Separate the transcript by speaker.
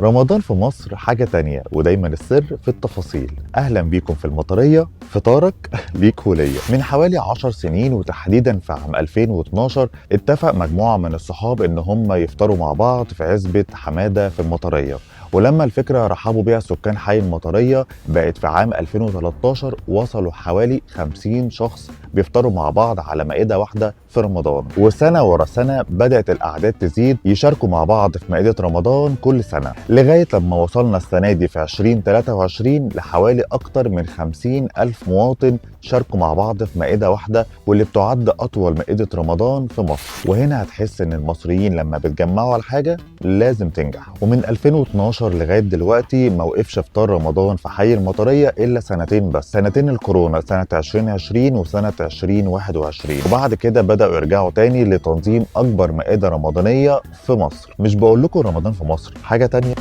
Speaker 1: رمضان في مصر حاجة تانية، ودايما السر في التفاصيل. أهلا بيكم في المطرية، فطارك ليك وليا. من حوالي 10 سنين وتحديدا في عام 2012 اتفق مجموعة من الصحاب إن هم يفطروا مع بعض في عزبة حمادة في المطرية. ولما الفكرة رحبوا بيها سكان حي المطرية، بقت في عام 2013 وصلوا حوالي 50 شخص بيفطروا مع بعض على مائدة واحدة في رمضان. وسنة ورا سنة بدأت الأعداد تزيد، يشاركوا مع بعض في مائدة رمضان كل سنة، لغاية لما وصلنا السنة دي في 2023 لحوالي أكتر من 50 ألف مواطن شاركوا مع بعض في مائدة واحدة، واللي بتعد أطول مائدة رمضان في مصر. وهنا هتحس إن المصريين لما بيتجمعوا على حاجة لازم تنجح. ومن 2012 لغاية دلوقتي ما وقفش فطار رمضان في حي المطرية إلا سنتين بس، سنتين الكورونا، سنة 2020 وسنة 2021. وبعد كده بدأوا يرجعوا تاني لتنظيم أكبر مائدة رمضانية في مصر. مش بقول لكم رمضان في مصر حاجة تانية.